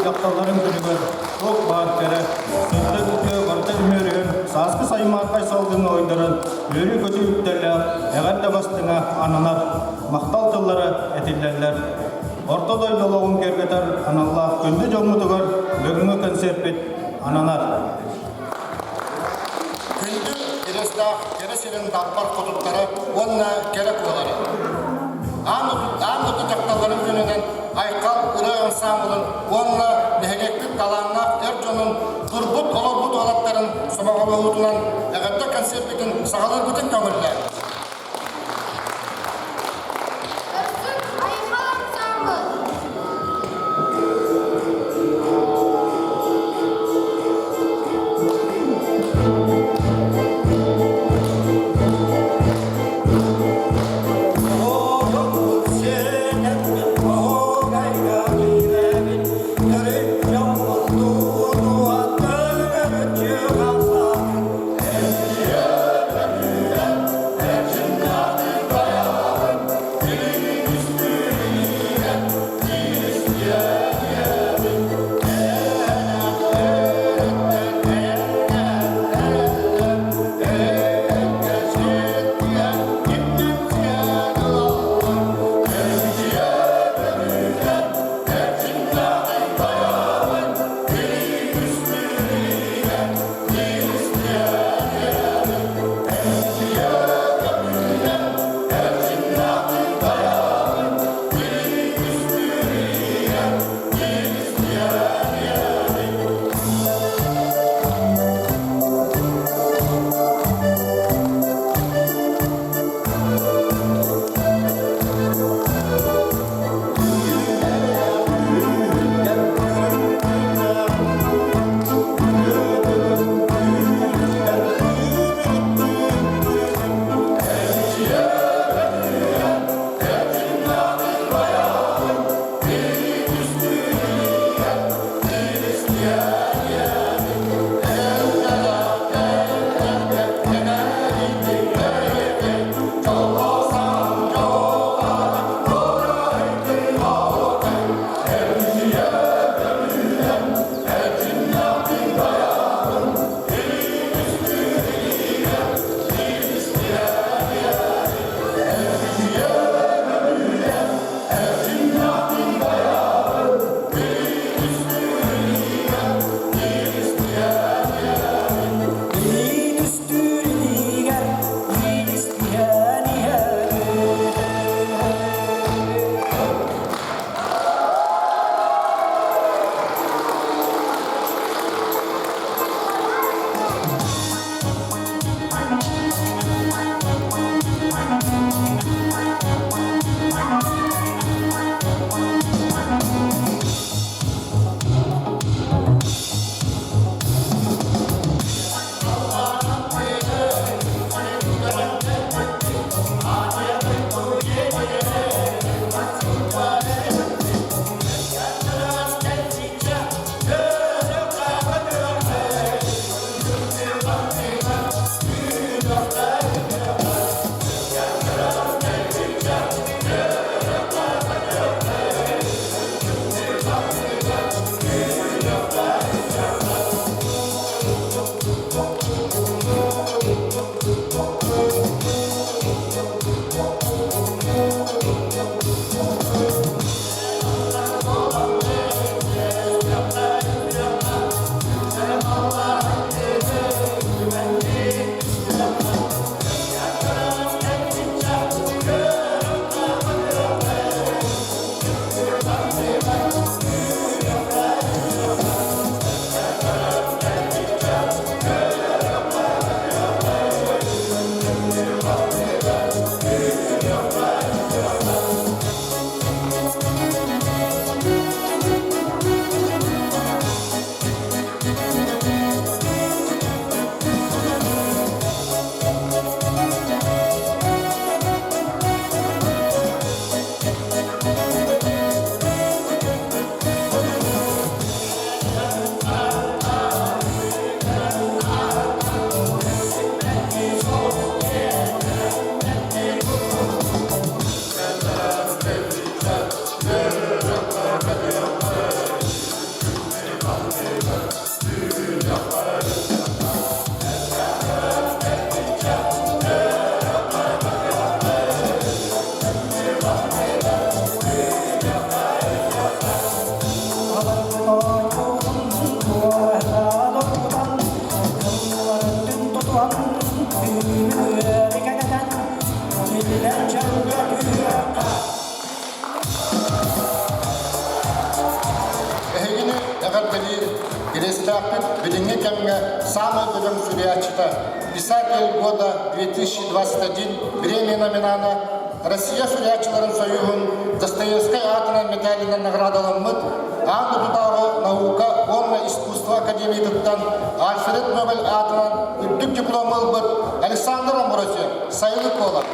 дьахталларын күнүгэр туох баар кэрэ, сырдык үтүө барыта үмүөрүһэн, сааскы саймаархай салгыҥҥа ойдорон, үөрүү-көтүү үктэллээх эҕэрдэ бастыҥа ананар, махтал тыллара этиллэллэр. Орто дойду олоҕун киэргэтэр аналлаах күндү дьоммутугар бүгүҥҥү концерпит ананар. Күндү кирэстээх кэрэ сирин далбар хотуттара уонна кэрэ куолара. Аан аан дойду дьахталларын күнүнэн Айхал ырыа ансаамбылын уонна нэһилиэкпит талааннаах эр дьонун турбут олорбут уолаттарын сомоҕолоһуутунан эҕэрдэ концерпитин саҕалыырбытын көҥүллээн. Өрсүн Айхал ансаамбыл. Төрүт дьоммут кэмҥэ саамай бөдөҥ суруйааччыта Писатель года 2021 премия номинана Россия суруйааччыларын союһун Достоевскай аатынан мэтээлинэн наградаламмыт Аан дойдутааҕы наука уонна искусство академиятыттан Альфред Нобель аатынан үрдүк диплом ылбыт Александр Амбросьев Сайылык буолар.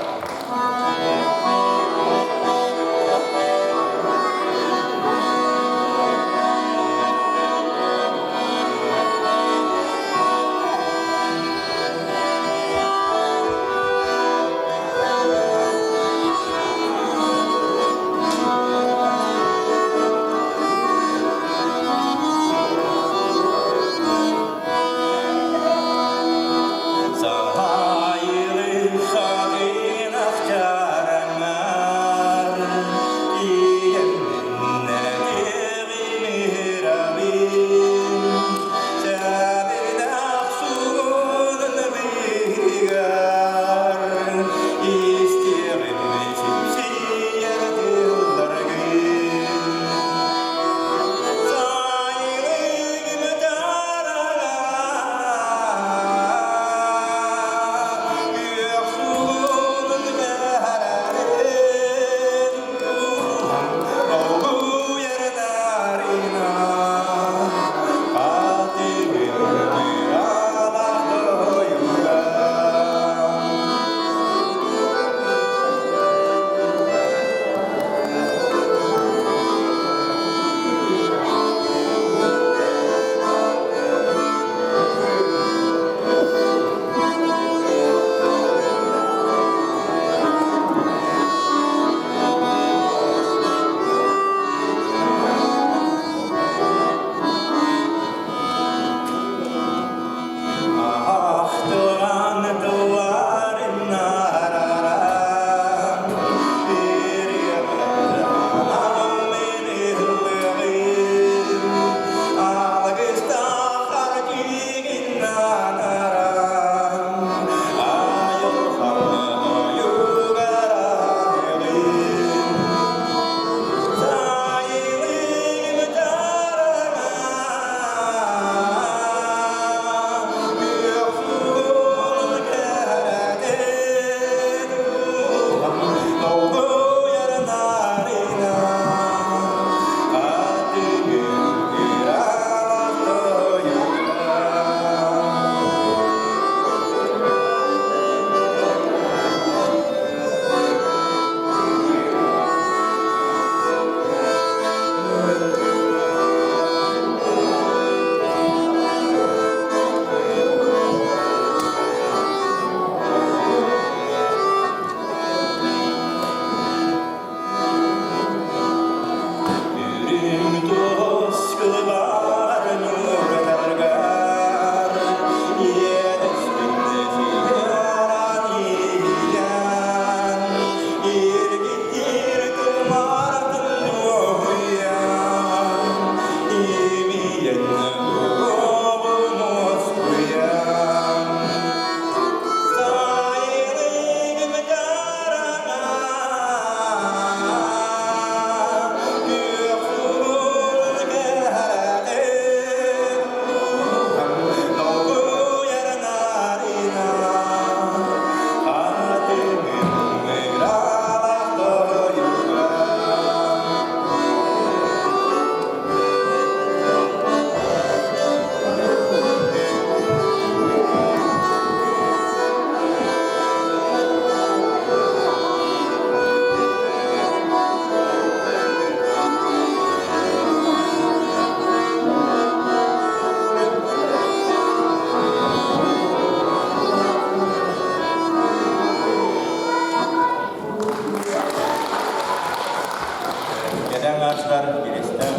Кэлэн аастар Киристэн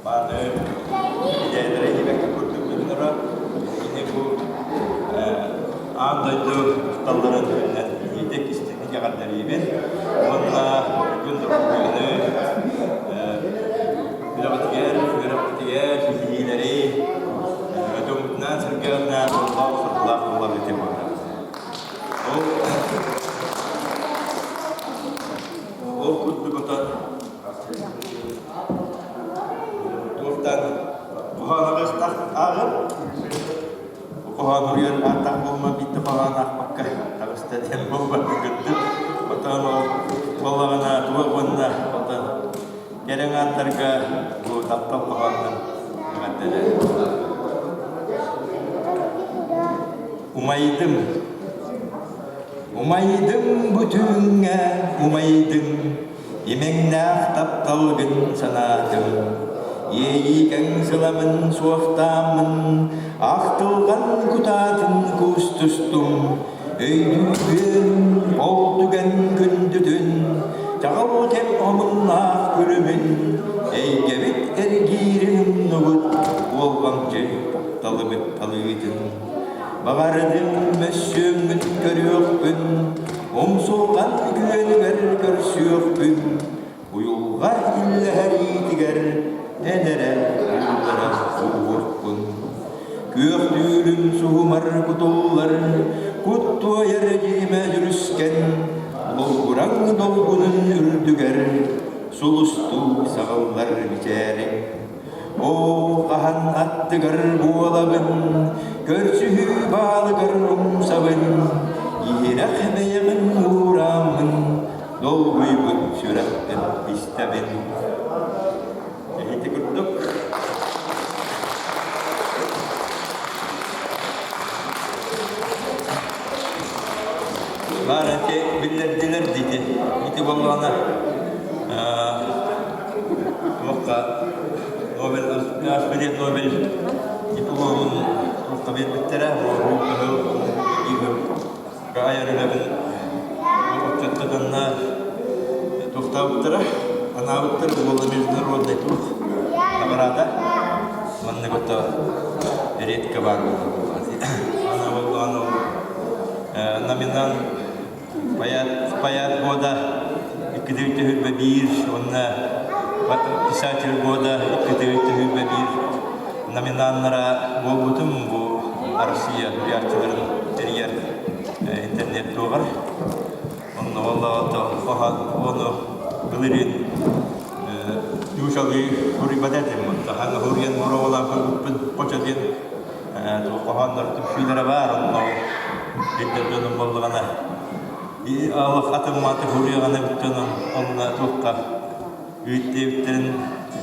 бааны идеялары иһибэккэ курдук билинэрэ. Кини бу аан дойду дьахталларын күнүнэн иитик истиҥник эҕэрдэлиибин уонна күн дорогуйаны үлэҕитигэр, үөрэххитигэр ситиһиилэри дьоммутунаан сэргэҕитинээн дьоллоох-соргулаах буолабыт буолар. Ол Ол курдук отон туохтан куһаҕаныгастах ааҕын. Хоһоон ааттаах буолма биирдэ хоһоон аахпакка таҕыста диэн буолбакка кырдьык. Отон ол буоллаҕына туга уонна отон кэрэҥ ааттарга бу таптал хоһооннор эҕэрдэлэр. Умайдым Умайдым бу түүҥҥэ, умайдым, имэҥнээх тапталгын санаатым. Иэйиикэҥ сыламын суохтааммын, ахтылҕан кутаатын куустустум. Өйдүүбүн ол түгэн күндүтүн, чаҕыл кэм омуннаах күлүмүн, эйгэбит эргиирин умнубут уолбаҥчы тапталыбыт талыытын. Баҕардым мөссүөммүн көрүөхпүн, умсулҕан күөнүгэр көрсүөхпүн, уйулҕа иллэһэриитигэр эн эрэ ууллара ууһуохпун. Күөх түүлүм суһумар кутуллар, кут туойар дьиимэ дьүрүскэн, долгураҥ долгунун үрдүгэр сулустуу саҕыллар мичээриҥ. Оо, хаһан аттыгар буолабын, көрсүһүү баалыгар умсабын, иһирэх бэйэҕин уурааммын, долгуйбут сүрэхпин истэбин. Эһити курдук. Баар эти биллэрдилэр дити. Ити буоллаҕына Туохха Нобель Альфред Нобель дипломун туохха биэрбиттэрэ айар үлэбин отчуттатанна туохтаабыттара анаабыттар буолла международный туох награда маннык ото редко баар буолла ана буоллаҕына номинант Поэт года 221 уонна писатель года 221 номинаннара буолбутум бу Россия суруйааччыларын тэрийэр интернет туоҕар. Онно ону былырыын дуушалыы суруйбат этим. Хаһан суруйан муровалаан көрбүппүн хочо диэн Хоһооннор түмсүүлэрэ баар, онно билдэр дьонум буоллаҕына олох атын-мааты суруйаҕына эбит дьонум онно туохха үүттээбиттэрин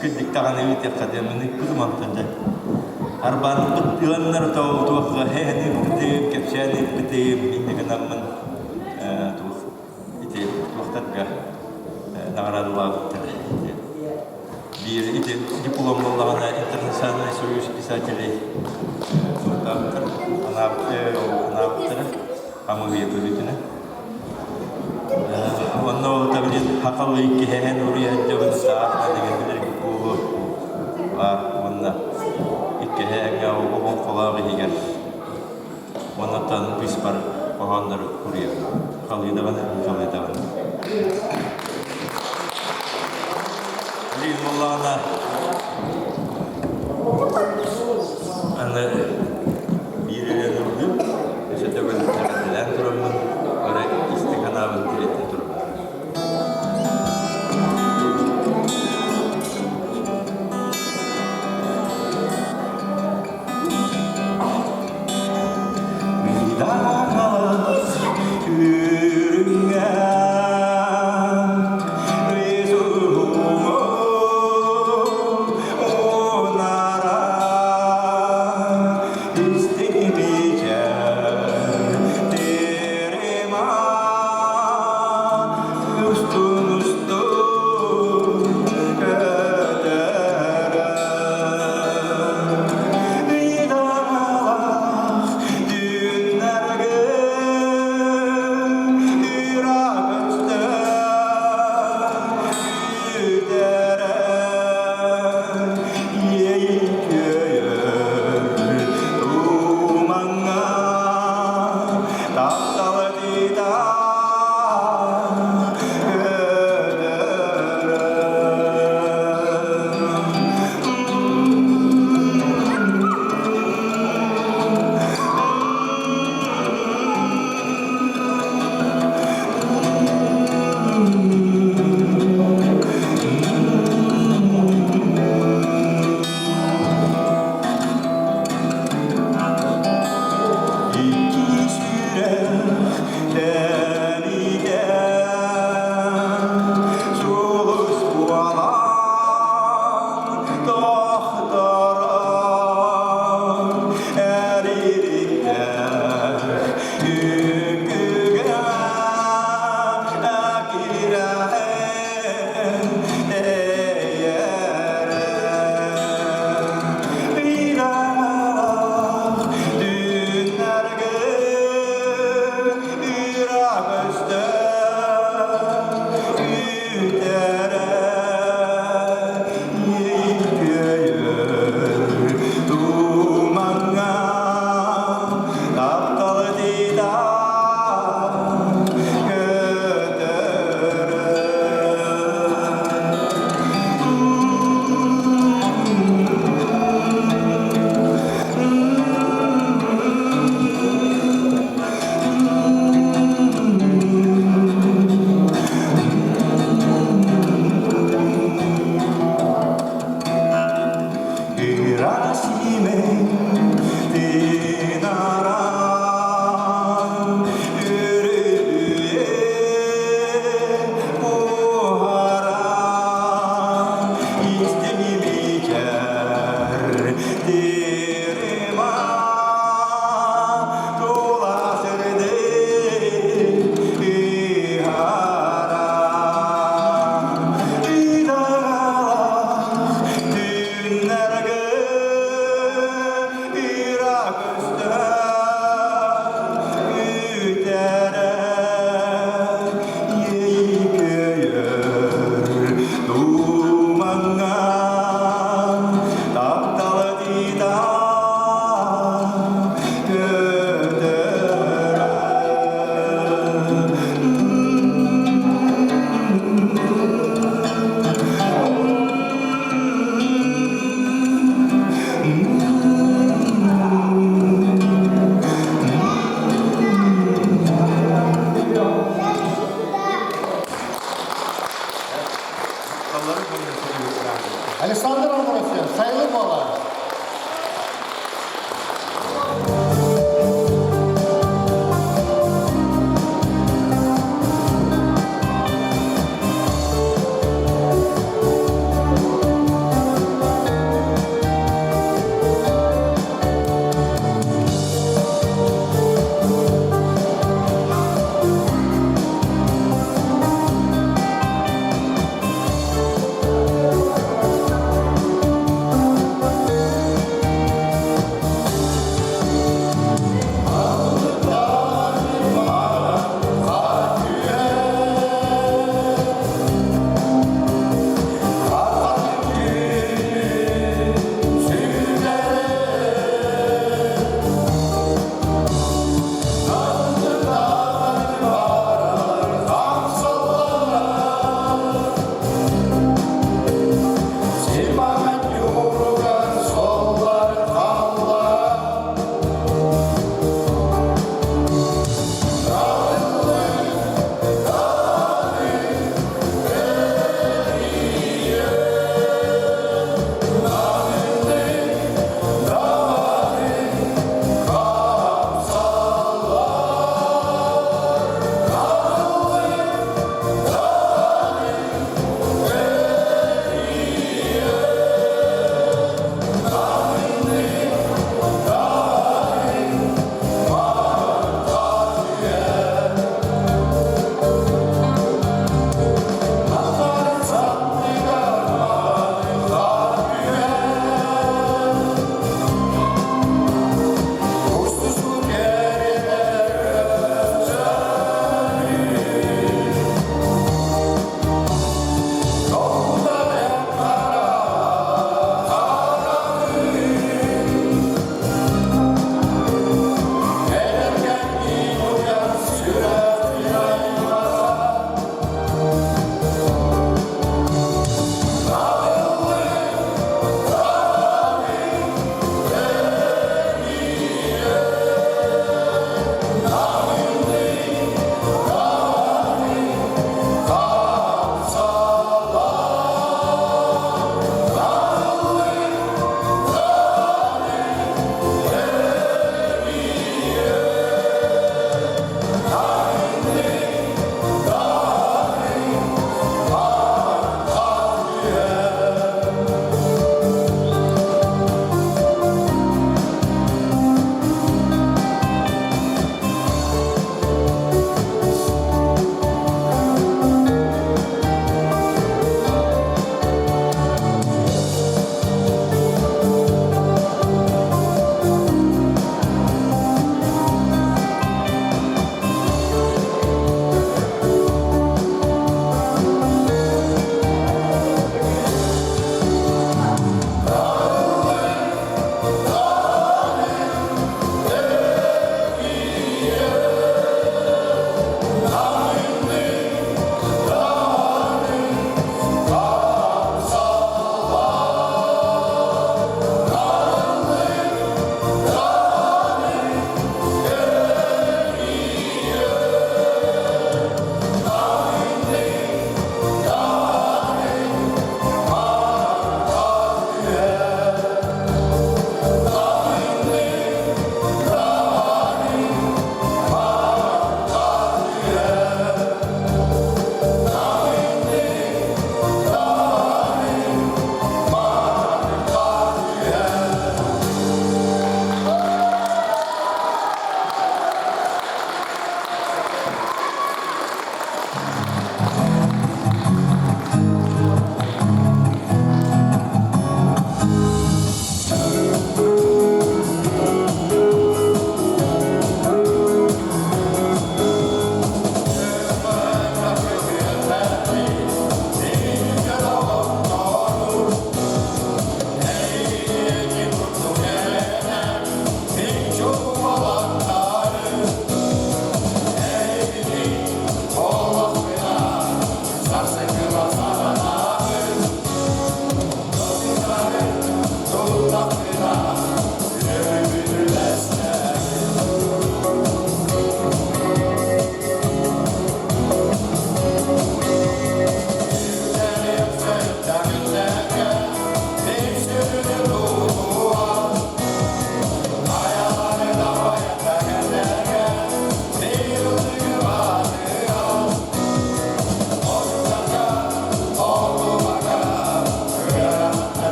кырдьык даҕаны ыытыахха диэн мин ыыппытым онтон дьэ арбаанныппыт ыаннар туохха һээһин ыыппытым кэпсээн ыыппытым инньэ гынаммын туох ити туохтарга наҕараадалаабыттар биир ити диплом буоллаҕына интернациональный союз писателей суоттаабыттар анаабыттара хамыыһыйа көрүүтүнэн онно ол билин хахалы иккиһэһэн уруйан дьабын саах деген билэргит буолуо баар уонна иккиһээҥҥэ олоҥхолоох иһигэр Оннуттан быыспар хоһооннору суруйабын. Халыы даҕаны, халыы даҕаны. Билигин буоллаҕына аны биир ырыаны ыллыым. Өссө төгүл эҕэрдэлээн тураммын, бары истиҥ санаабын тириэрдэ турабын. Тапталы Дьахталлары күнүн Александр Амбросьев, сайылы буола.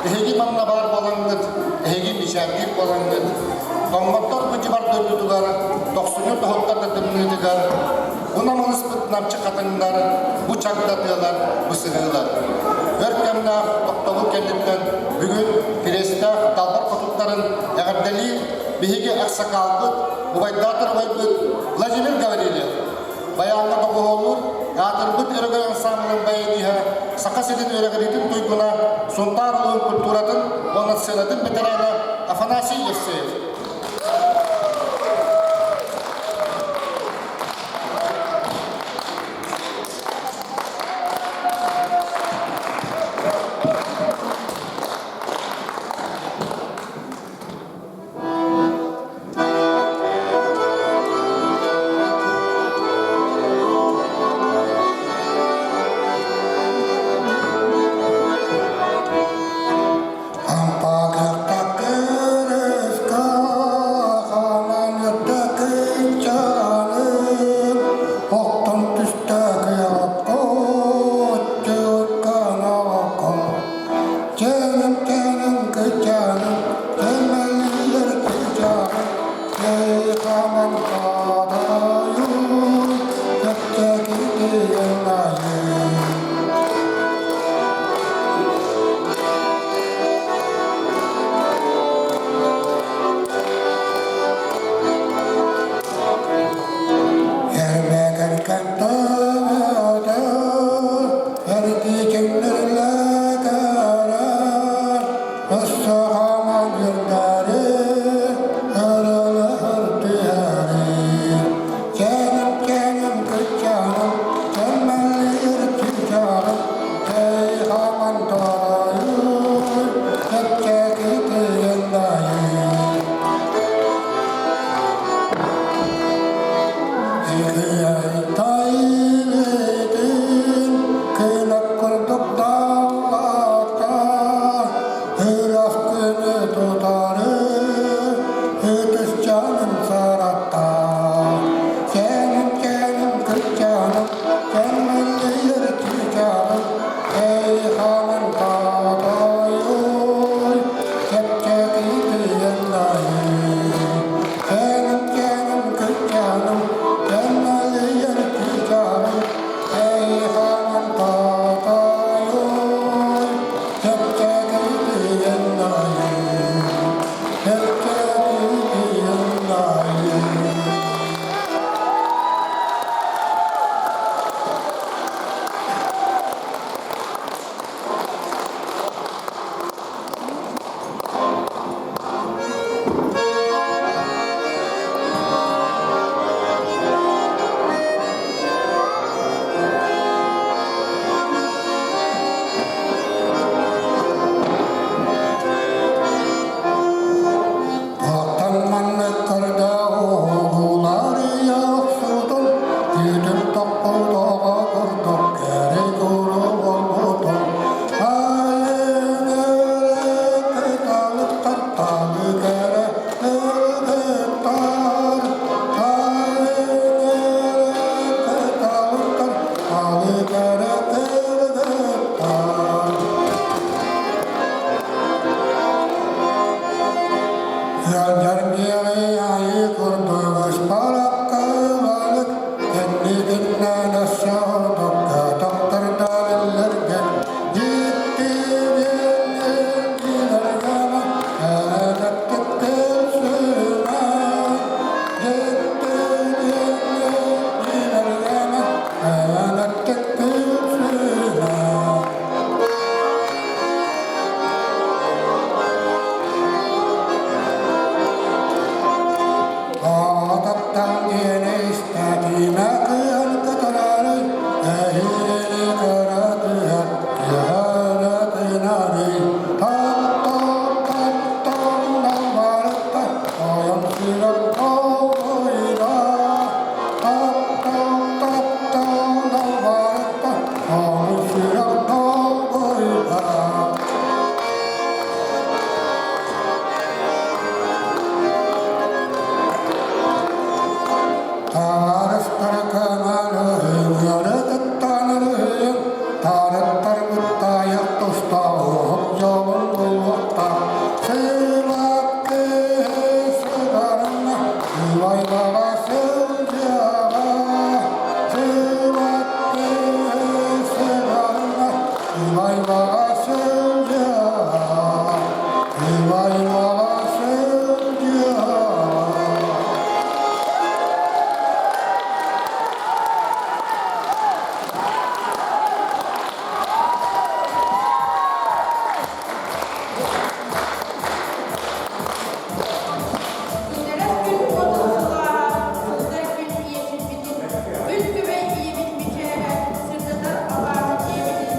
Эһиги манна баар буолаҥҥыт, эһиги мичээрдиир буолаҥҥыт, тоҥмоттор бу дьыбар дойдутугар, тохсунньу тоһуттар да тымныытыгар, бу намылыспыт намчы хатыҥнар, бу чагда тыалар, бу сыһыылар. Өр кэмнээх тохтобул кэнниттэн бүгүн Кириэстээх далбар хотуттарын эҕэрдэлиир биһиги аксакаалбыт, убайдаатар убайбыт Владимир Гаврильев. Байааҥҥа доҕуһуоллуур аатырбыт өрөгөй ансаамбылын баяниһа, Саха сирин үөрэҕириитин туйгуна, Сунтаар улууһун культуратын уонна сценатын бэтэрээнэ Афанасий Евсеев. Оттон түстээх Кэлим кэлим кычаным, кэмэллэр кычаным, Кэйхаман хаадайын, кэпчэкитийэн айын. Эрмэгэр кэнтээбэтэ, эргичиҥнэрлэкэрэр, өссө хааман үрдэри, өрөлөһөр түһэри. Кэним кэним кыччаным, кэммэллиир чычаҕым, кэй хааман тарайын, чэпчэкитийэн дайын. Кыылак курдук дааллаата, үрэх күнү тутары, ытысчаанын саратта. Кэним-кэним кырчааным, кэмэллийэр чыычааным, эй хаанын таатайой, чэпчэки тыйыннайый. Кэним-кэним кырчааным, кэмэлийэр чыычааным, эй хаанын таатайой. Ивайваҕа сылдьыах, Ивайваҕа сылдьыах. Күндэлэс күн уотун сылааһа, сылдар күн ийэтин күн күбэй ийэбит мичээрэ, сырдатар алааһы дьиэбитин.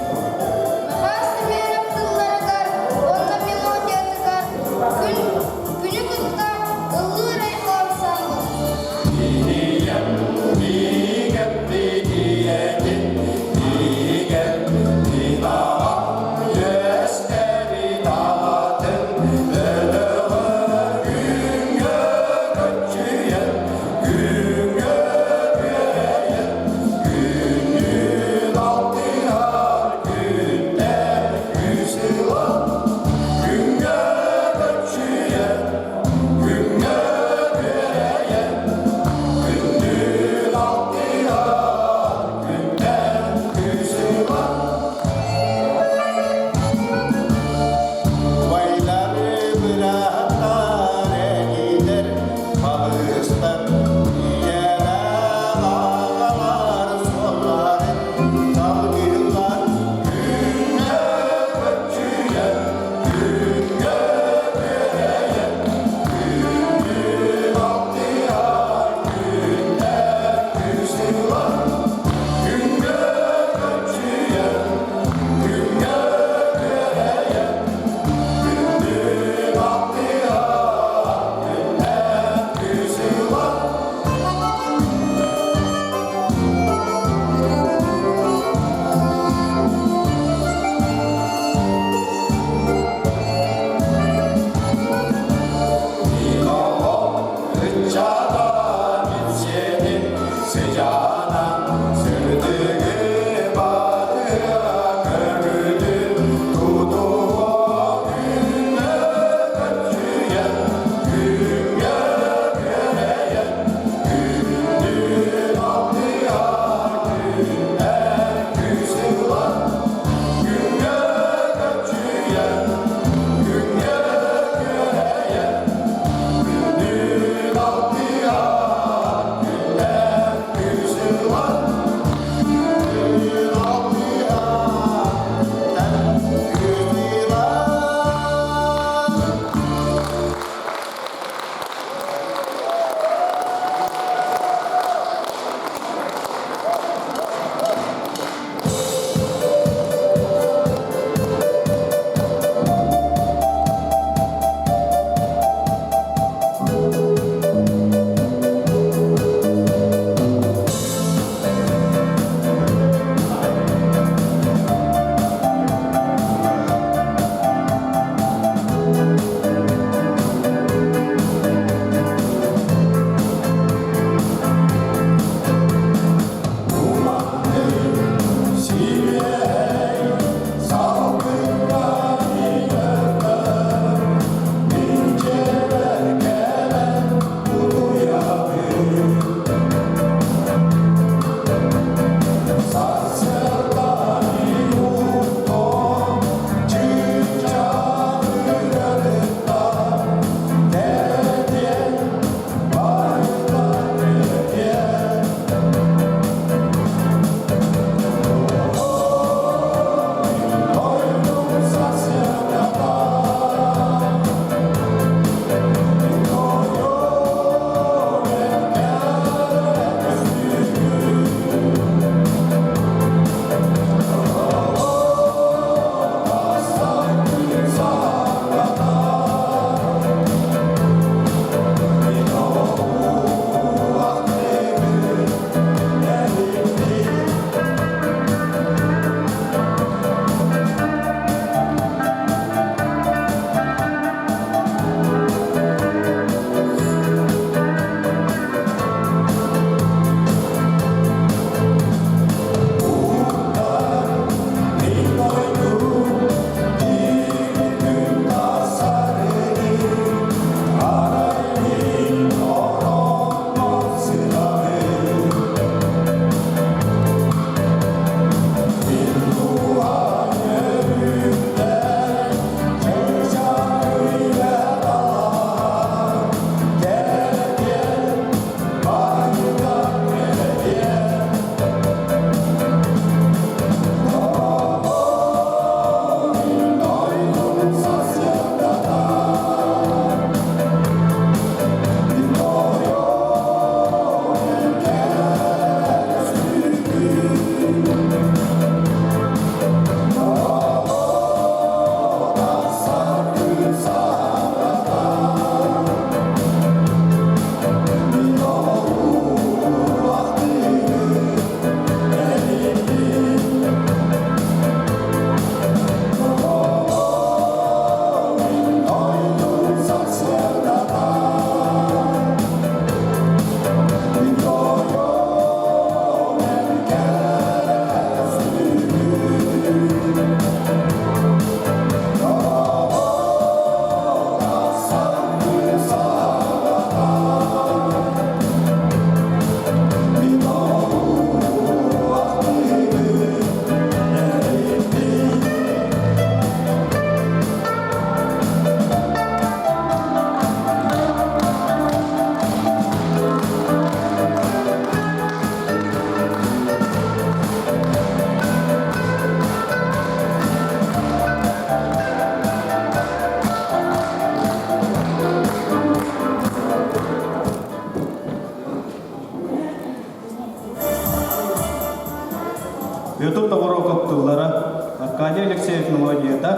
Аркадий Алексеев мелодията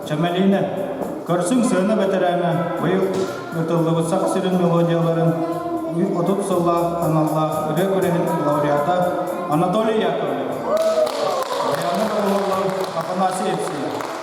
Чэмэлиинэ Көрсүҥ сыана бэтэрээнэ быйыл ыытыллыбыт Саха сирин мелодияларын 30 сыллаах аналлаах ырыа күрэһин лауреата Анатолий Яковлев. Баяны доҕуһуоллар Афанасий Евсеев.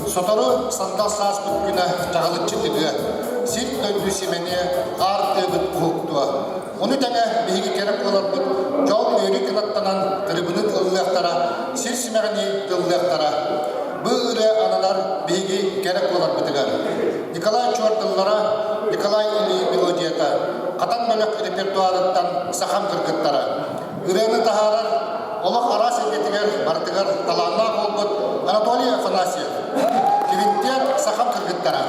Сотору сандал сааспыт күнэ чаҕылыччы тыгыа, сир дойду симэниэ, аар тыабыт уһуктуо. Ону тэҥэ биһиги кэрэ буоларбыт дьол үөрүү кынаттанан тырыбынын ыллыахтара, сир симэҕинии тыллыахтара. Бу ырыа ананар биһиги кэрэ буоларбытыгар. Николай Чуор тыллара, Николай Ильин мелодията, Хатан бөлөх репертуарыттан сахам кыргыттара. Ырыаны таһаарар олох араас эйгэтигэр барытыгар талааннаах буолбут Анатолий Афанасьев. Квинтет сахам кыргыттара.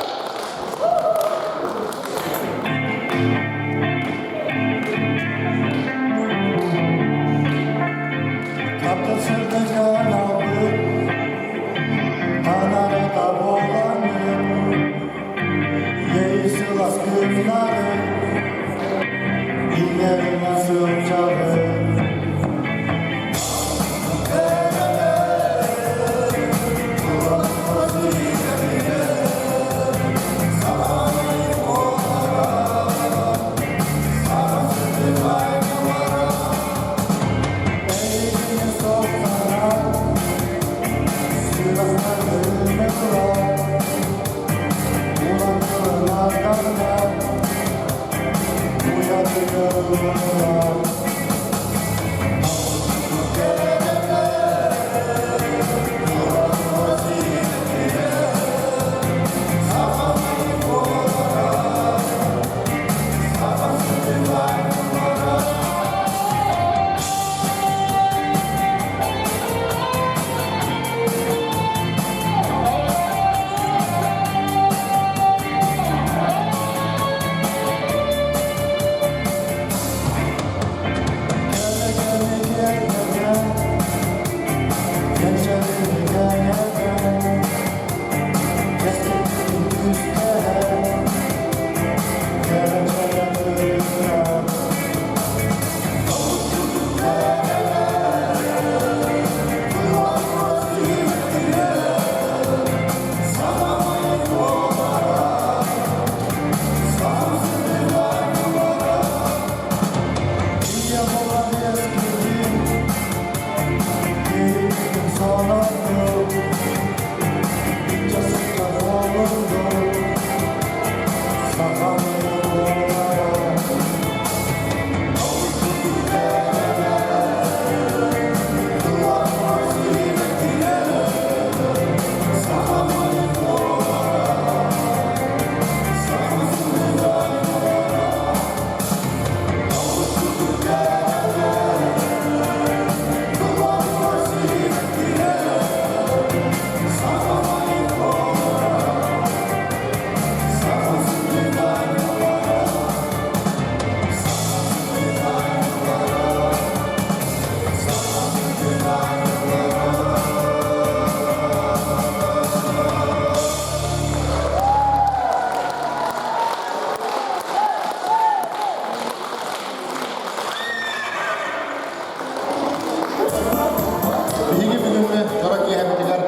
Биһиги бүгүҥҥү дьоро киэһэбитигэр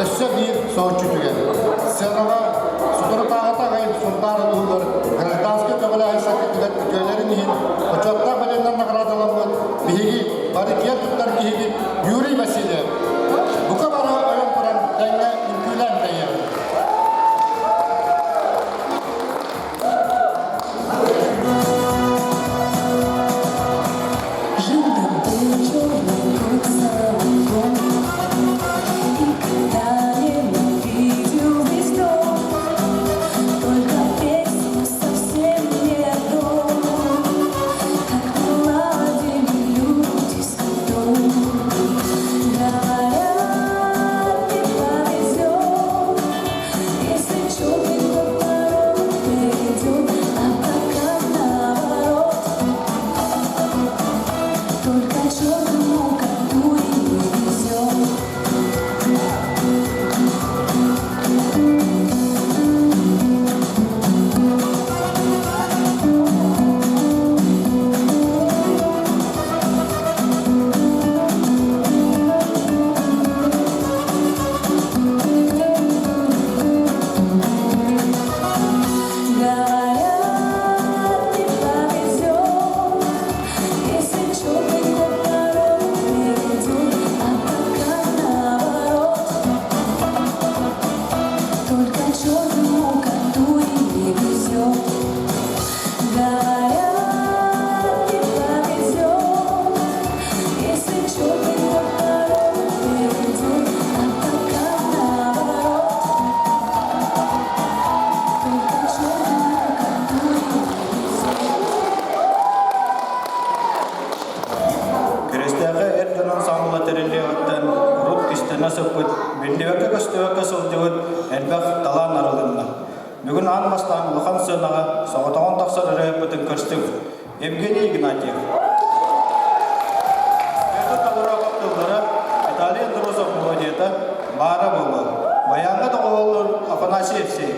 өссө биир соһуччу түгэн. Сценаҕа соторутааҕыта аҕай Сунтаар улууһугар гражданскай көҕүлээһин саккытыгар үтүөлэрин иһин бочуоттаах бэлиэнэн наҕараадаламмыт биһиги бары киэн туттар киһибит Юрий Васильев. Бука бары ойон туран тэҥҥэ үҥкүүлээн тэйиэҕиҥ. Жил там был черный кот за углом, И когда не увидел весь дом. кистэлэнэ сыппыт, биллибэккэ-көстүбэккэ сылдьыбыт элбэх талаан арылынна. Бүгүн аан бастаан улахан сыанаҕа соҕотоҕун тахсар ырыаһыппытын көрсүҥ. Евгений Игнатьев. Петр Табураков тыллара, Виталий Андросов мелодията баара буолуо. Баяҥҥа доҕуһуоллуур Афанасий Евсеев.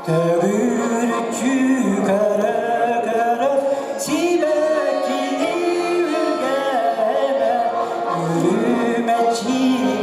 Төгүрүччү көрө-көрө сибэккини үргэмэ, үрүмэччи.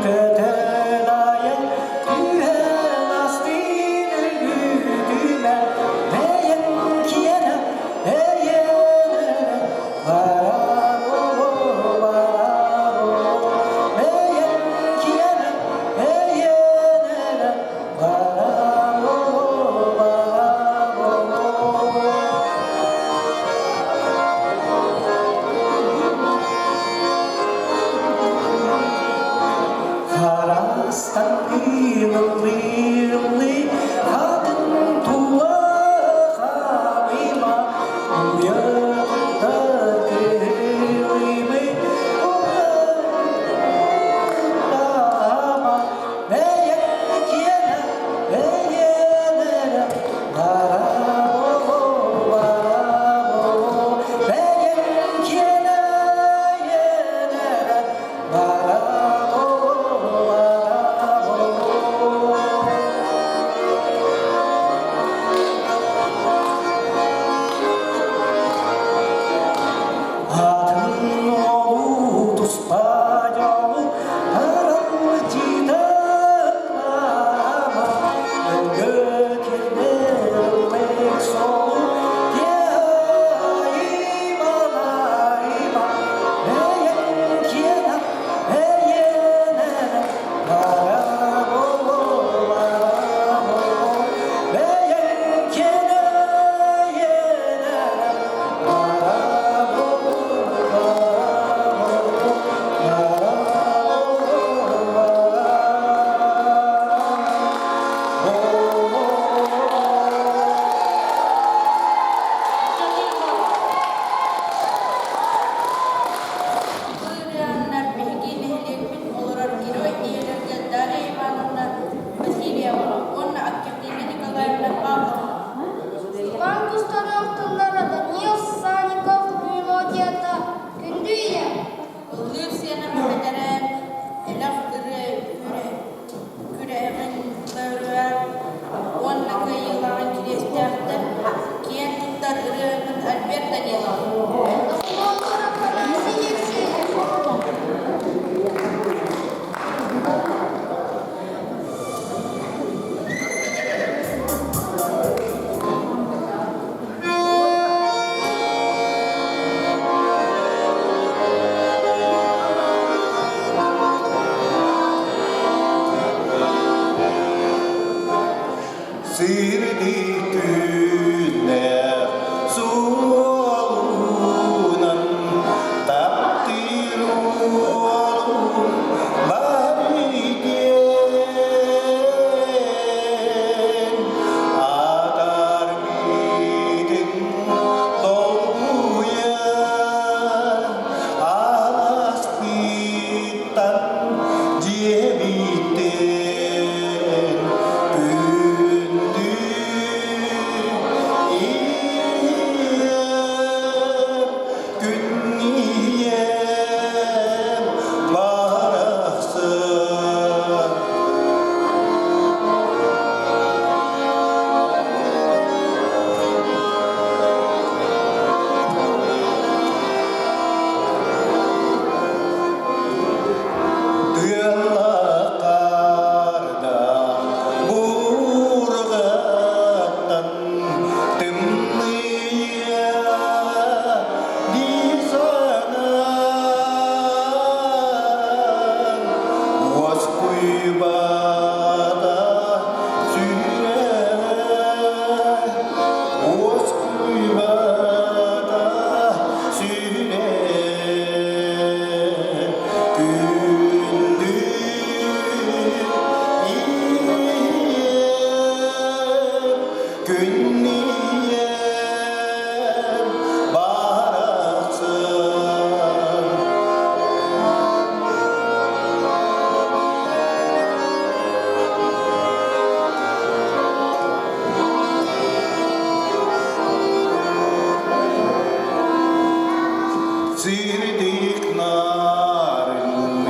Сырдык нарын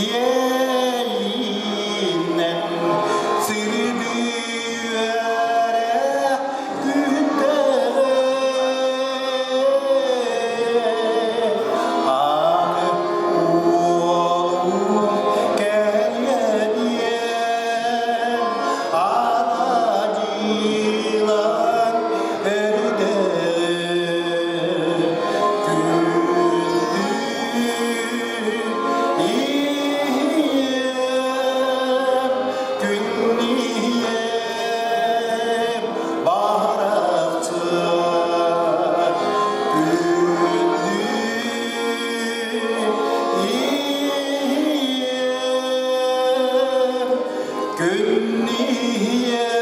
иэйиинэн сырдыы эрэ күнтэҕэ Аны уолум кэлиэ диэн Анадилан эрдэ Күн барахсар күндү ийэм, күн ийэм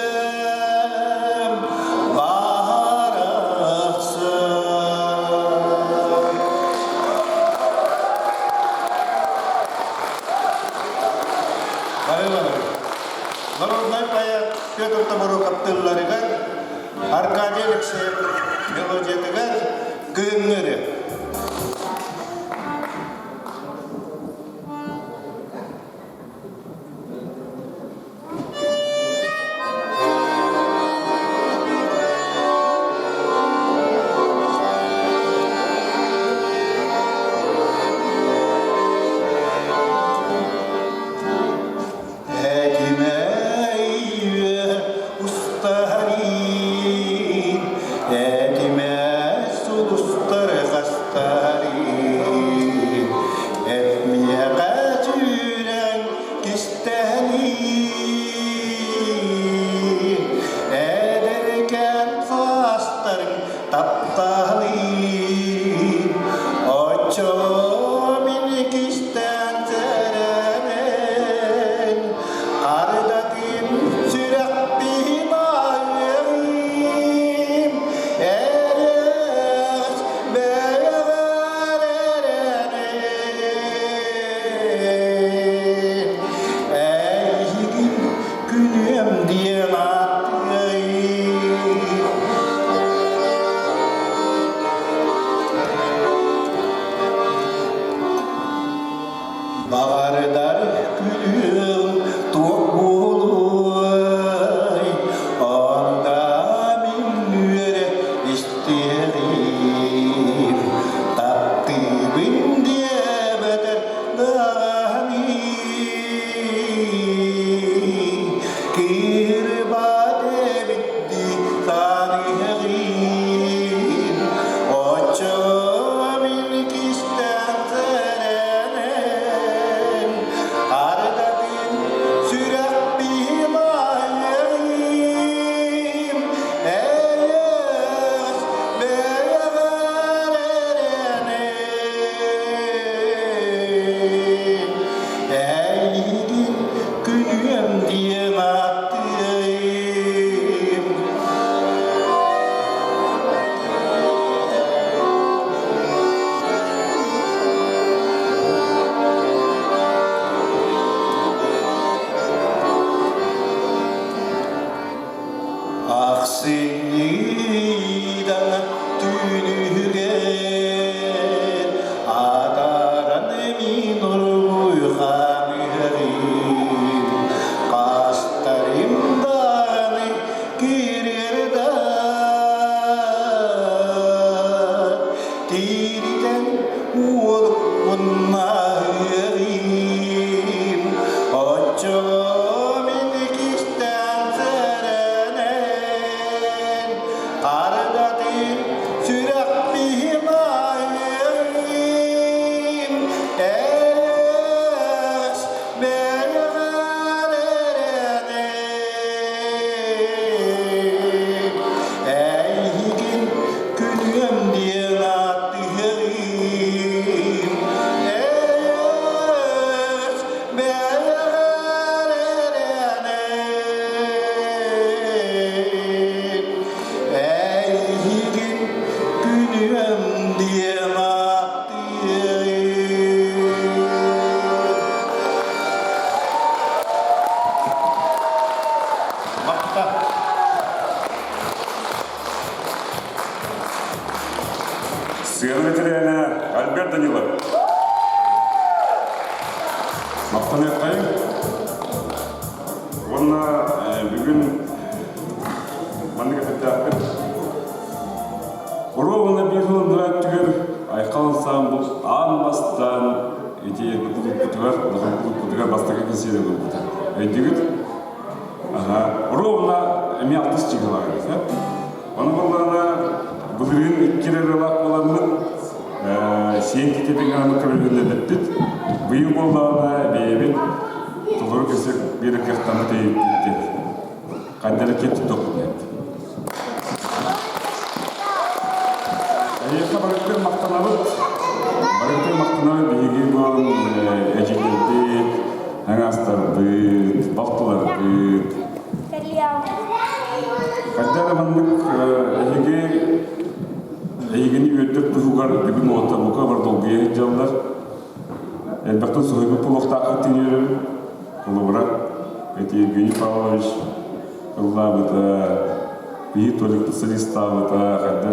барахсан. Мария Народнай поэт Петр Тобуруков тылларыгар, Аркадий Алексеев мелодиятыгар «Кыһыҥҥы Этимэй устарин, этимэ сулустар хастарин, этмиэхэ сүүрэн кистэниин, эдэркээн саастарыҥ тапталыын, оччо мин кистээн сэрэнэн, ардатым сүрэхпин айыым, эрэс бэйэҕэр эрэнэн, эйигин күнүөм диэн ааттыайым. Баҕардар күлүм туох буолуой, онда мин үөрэ истиэҕим. Таптыыбын диэбэтэр даҕаны, кырбат эбит дии саныаҕым. Оччо мин кистээн сэрэнэн, Махтаныаххайыҥ. Уонна бүгүн маннык эппиттээхпит. Оруобуна биир сылын өттүгэр Айхал ансаамбыл аан бастаан ити кулууппутугар, улахан кулууппутугар бастакы кэнсиэри ылбыта. Өйдүүгүт? Аха. Оруобуна эмиэ алтыс чыгылаах эбит. Ону буоллаҕына былырыын икки эрэ ырыалаах буоламмыт сиэн китибин гынан көрүлүннэрбиппит. Быйыл буоллаҕына бэйэбит толору кэсик биир кыахтаммыт өйүппүт. Ханна эрэ киэп тутуохпут диэт. Эйиэхэ барытыгар махтанабыт. Барытыгар махтанабыт биһиги буолан эдьиийдэрбит, аҥаастарбыт, балтыларбыт. Хайда эрэ маннык эһиги эйигини үөрдэр туһугар бүгүн уота бука бар долгуйа сылдьаллар. Элбэхтэн суһуйбут буолуохтааххыт диэн Холобура, ити Евгений Павлович ыллаабыта, биһи Толик солистаабыта, хайда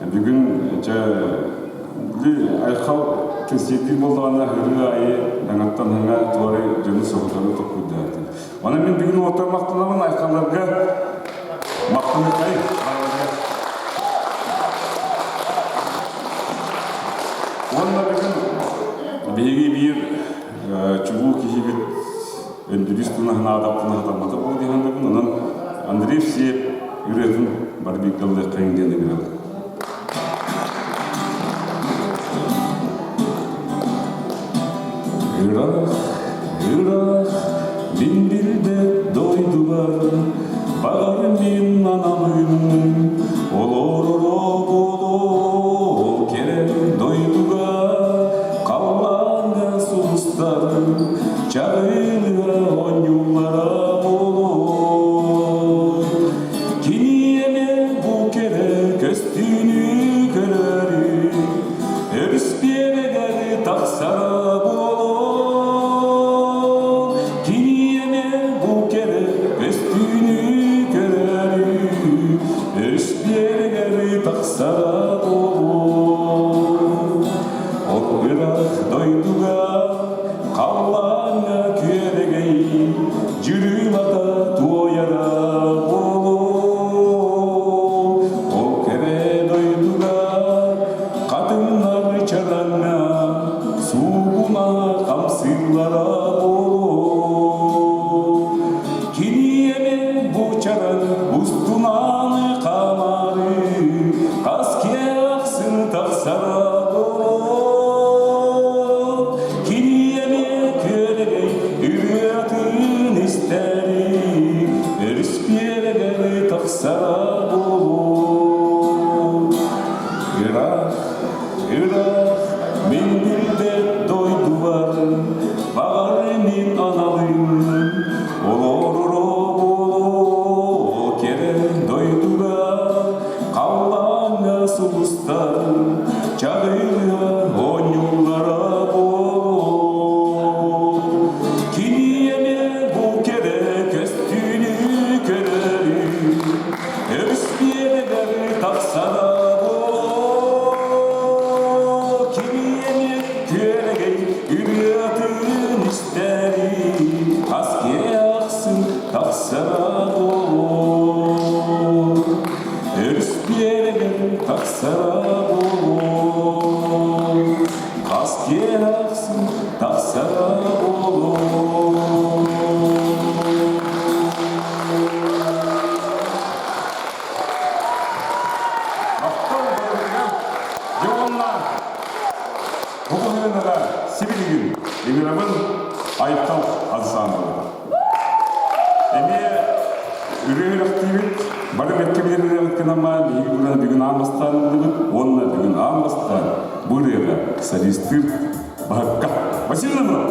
эрэ бүгүн дьэ Айхал кэнсиэрдиир буоллаҕына ырыа аайы аҥаттан аҥа туорай дьону соһутары токкуйдаатын. Онон мин бүгүн уоттар махтанабын Айхалларга махтаныхай Уонна бүгүн биһиги биир чулуу киһибит Өндүрүс тунаһынаадаппына хатаммата буолуо дии саныыбын. Онон Андрей Евсеев ырыатын бары бииргэ ыллыаххайыҥ диэн ыҥырабын. Ыраах, ыраах, мин билбэт дойдубар Баҕар мин аналым олороро буолуо кэрэ дойдуга халлааҥҥа сулустар чаҕылыа оонньууллара буолуо Киниэмэ бу кэрэ көстүүнү көрөрү өрүс биэрэгэр тахсара буолуо Киниэмэ бу кэрэ көстүүнү көрөрү өрүс биэрэгэр тахсара буолуо Ол ыраах дойдуга халлааҥҥа күөрэгэй дьырылата туойара буолуо Ол кэрэ дойдуга хатыҥнар чараҥҥа суугуна хамсыыллара буолуо Киниэмэ бу чараҥ устунан хаамаары хас киэхсин тахсара буолуо Киниэмэ күөрэгэй ырыатын истэри өрүс биэрэгэр тахсара буолуо Ыраах, ыраах мин билбэт дойдубар баҕар мин аналым олороро буолуо кэрэ дойдуга халлааҥҥа сулустар чаҕылыа оонньууллара буолуо Киниэмэ бу кэрэ көстүүнү көрөрү өрүс биэрэгэр тахсара буолуо Киниэмэ күөрэгэй ырыатын истэри хас киһи ахсын тахсара буолуо Өрүс биэрэгэр тахсара буолуо Хас киһи ахсын тахсара буолуо Махтал барытыгар дьэ уонна бу кыһыныга сибилигин ыҥырабын Айтал ансаамбылы. Эмиэ үрүө бары бэккэ билэр ырыабыт гынан биһиги бураны бүгүн аан бастаан ыллыбыт уонна бүгүн аан бастаан бу ырыаҕа солистыыр Баһыкка Василий Намыров.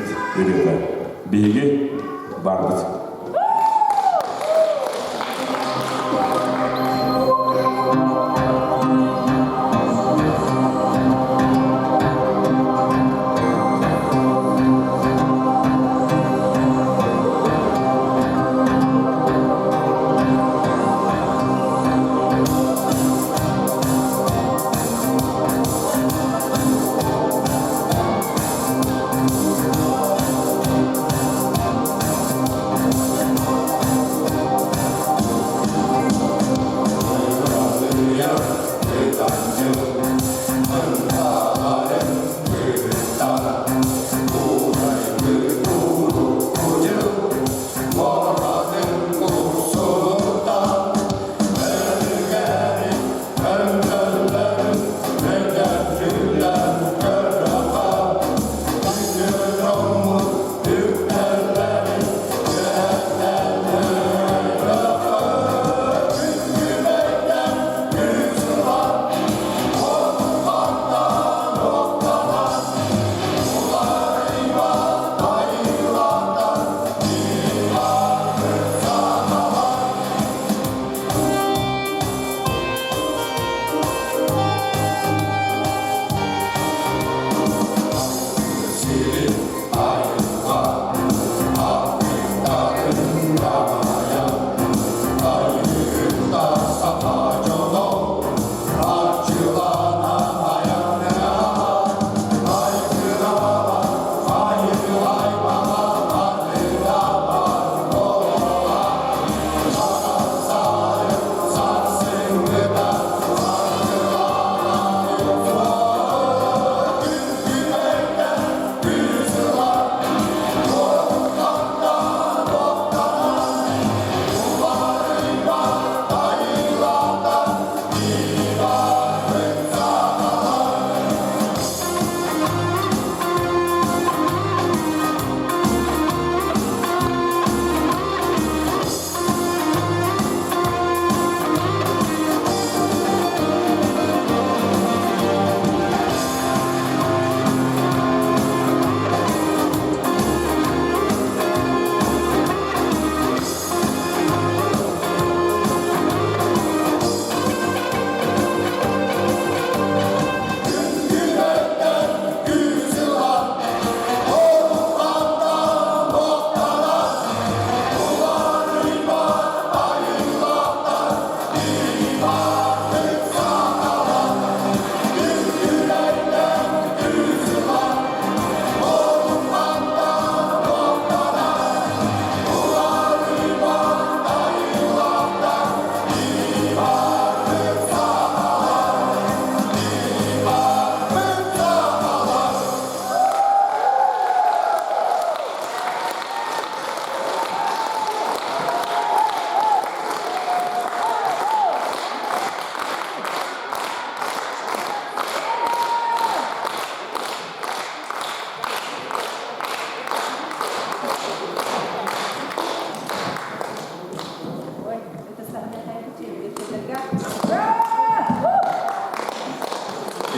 нэһилиэкпит ырыата. Биһиги баарбыт.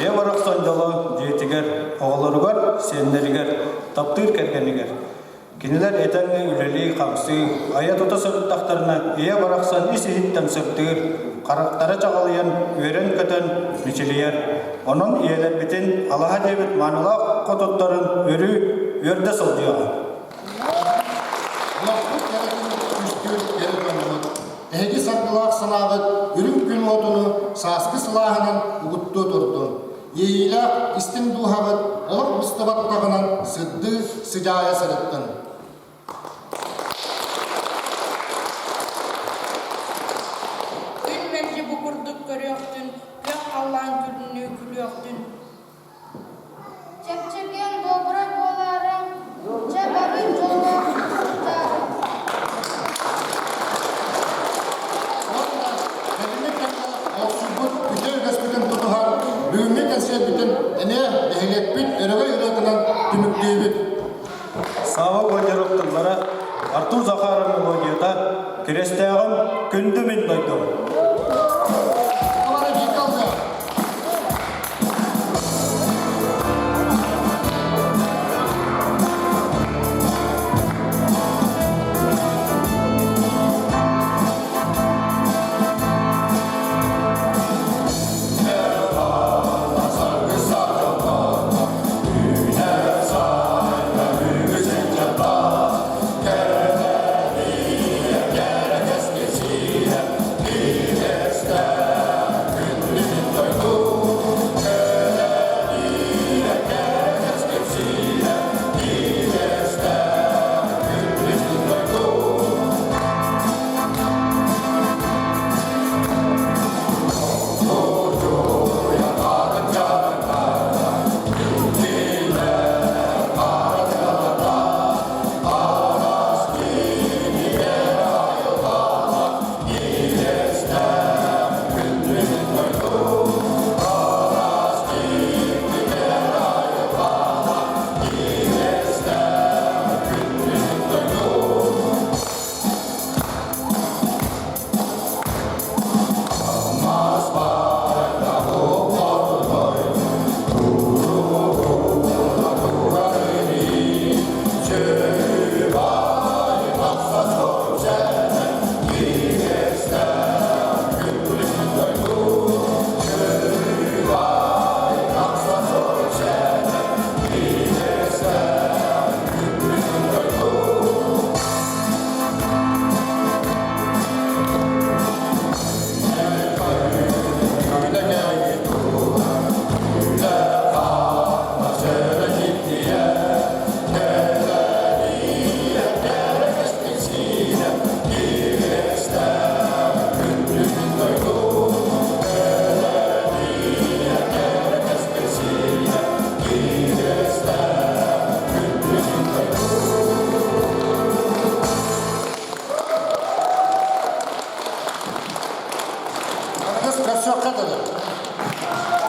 Ийэ барахсан дьоло дьиэтигэр, оҕолоругар, сиэннэригэр, таптыыр кэргэнигэр. Кинилэр этэҥҥэ үлэлии-хамсыы, айа-тута сырыттахтарына ийэ барахсан ис-иһиттэн сырдыыр, харахтара чаҕылыйан, үөрэн-көтөн мичилийэр. Онон ийэлэрбитин алаһа диэбит маанылаах хотуттарын өрүү үөрдэ сылдьыаҕа. Олохпут кэрэтин түстүүр кэрэ дьоммут, эһиги саргылаах санааҕыт үрүҥ күн уотуну сааскы сылааһынан угуттуо турдун. Иэйиилээх истиҥ дууһаҕыт олох быстыбат утаҕынан сырдыы, сыдьаайа сырыттын. Күн мэлдьи бу курдук көрүөхтүн, күөх халлаан күлүнүү күлүөхтүн. Чэпчэкиэн добра буолаарыҥ, чэ бары дьоллоох сылдьаарыҥ. Уонна кэлиҥҥи кэмҥэ олохсуйбут үтүө үгэспитин тутуһан, бүгүҥҥү кэнсиэрбитин эмиэ нэһилиэкпит өрөгөй ырыатынан түмүктүүбүт. Сава Гончаров тыллара, Артур Захаров мелодията, Кирэстээҕим күндү мин дойдум. Аныгыс көрсүөххэ дылы.